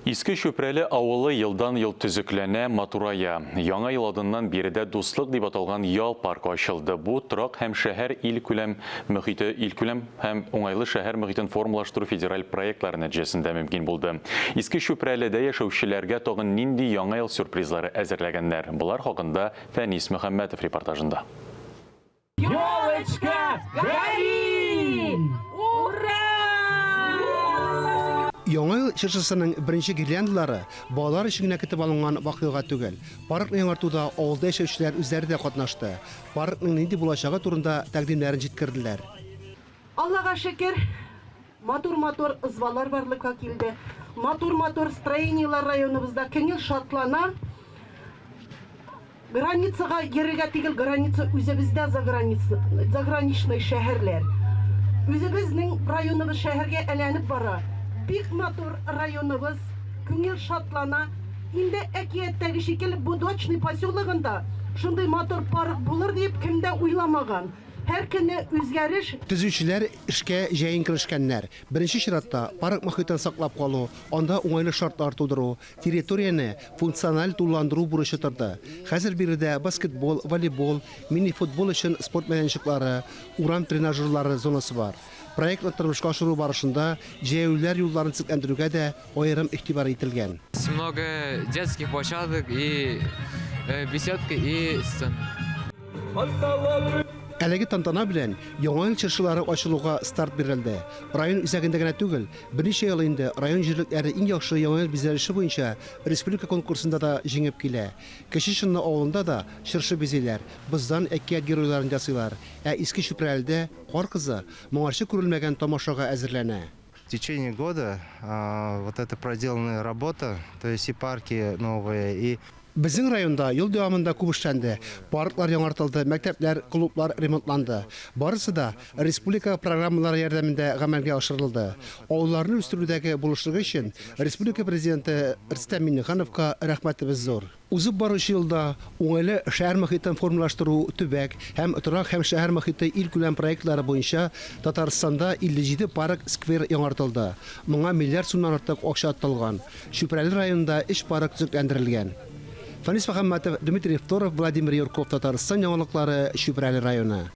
Иске Чүпрәле авылы елдан-ел төзекләнә, матурая. Яңа ел алдыннан биредә Дуслык дип аталган ял паркы ачылды. Бу торак һәм шәһәр илкүләм мөхите илкүләм һәм уңайлы шәһәр мөхитен формалаштыру федераль проектлары нәтиҗәсендә мөмкин булды. Иске Чүпрәледә яшәүчеләргә тагын нинди Яңа ел сюрпризлары әзерләгәннәр? Болар хакында Фәнис Мөхәммәтов репортажында. Елочка, гори! Ура! Яңа ел чыршысының беренче гирляндалары балалар өчен генә көтеп алынган вакыйга түгел. Паркны яңартуда авылда яшәүчеләр үзләре дә катнашты. Паркның нинди булачагы турында тәкъдимнәрен җиткерделәр. Аллага шөкер, матур-матур ызбалар барлыкка килде. Матур-матур строениелар районыбызда, кеңел шатлана. Границага йөрергә тигел, граница үзебездә заграница, заграничный шәһәрләр. Үзебезнең районыбыз шәһәргә әйләнеп бара. Бик матур районыбыз, күңел шатлана. Инде әкияттәге шикелле Будочный поселогында шундый матур парк булыр диеп кем дә уйламаган. Һәр көнне үзгәреш. Төзүчеләр эшкә җәен керешкәннәр. Беренче чиратта, парк мохитен саклап калу, анда уңайлы шартлар тудыру, Территорияне функциональ тулыландыру бурычы торды. Хәзер биредә баскетбол, волейбол, мини-футбол өчен спорт мәйданчыклары, урам тренажерлары зонасы бар. Проектны тормышка ашыру барышында җәяүлеләр юлларын төзекләндерүгә дә аерым игътибар ителгән. Много детских площадок и беседки и сцены. Әлеге тантана белән Яңа ел чыршылары ачылуга старт бирелде. Район үзәгендә генә түгел, берничә ел инде район җирлекләре иң яхшы Яңа ел бизәлеше буенча республика конкурсында да җиңеп килә. Кече Чынлы авылында да чыршы бизиләр, боздан әкият геройларын ясыйлар, ә Иске Чүпрәледә Кар кызы моңарчы күрелмәгән тамашага әзерләнә. В течение года вот эта проделанная работа, то есть и парки новые, и Безнең районда ел дәвамында күп эшләнде. Парклар яңартылды, мәктәпләр, клублар ремонтланды. Барысы да республика программалары ярдәмендә гамәлгә ашырылды. Авылларны үстерүдәге булышлыгы өчен республика Президенты Рөстәм Миңнехановка рәхмәтебез зур. Узып баручы елда Уңайлы шәһәр мохитен формалаштыру төбәк һәм Торак һәм шәһәр мохите илкүләм проектлары буенча Татарстанда 57 парк, сквер яңартылды. Моңа миллиард сумнан артык акча тотылган. Чүпрәле районында өч парк төзекләндерелгән. Фәнис Мөхәммәтов, Дмитрий Второв, Владимир Юрков, Татарстан яңалыклары, Чүпрәле районы.